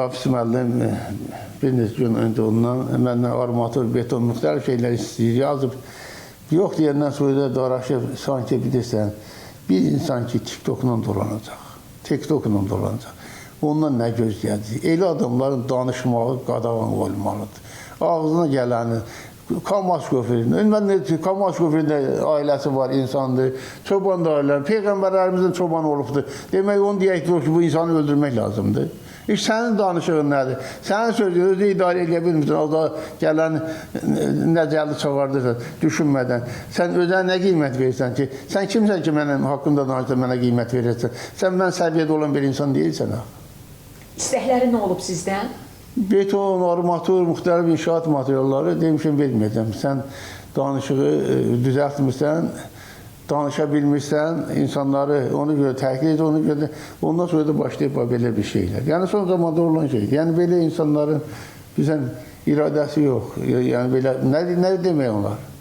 Hafiz müəllim bir neçə gün öncə ondan məndən armatur, beton, müxtəlif şeylər istəyir, yazıb. Yox deyəndən sonra da daraşıb, sanki bilirsən, bir insan ki, TikTokla dolanacaq, TikTokla dolanacaq. Ondan nə gözləyəcək? Elə adamların danışmağı qadağan olmalıdır. Ağzına gələni, Kamaz şoföründə, mən nə Kamaz şoföründə ailəsi var, insandır. Çoban da ailə, peyğəmbərlərimizin çobanı olubdur. Demək onu deyək ki, bu insanı öldürmək lazımdır. İş sənin danışığın nədir? Sənin sözün özünü idarə eləyə bilmirsən. O da gələn nəcəli çağırdırsan düşünmədən. Sən özünə nə qiymət verirsən ki? Sən kimsən ki, mənim haqqımda danışsan, mənə qiymət verirsən? Sən mən səviyyədə olan bir insan deyilsən axı. İstəkləri nə olub sizdən? Beton, armatur, müxtəlif inşaat materialları demişəm verməyəcəm. Sən danışığı düzəltmirsən, danışa bilmirsən, insanları ona görə təhqir edir, ona görə də, ondan sonra da başlayıb belə bir şeylər. Yəni son zamanda olan şey. Yəni belə insanların bizən iradəsi yox. Yəni belə nə demək olar?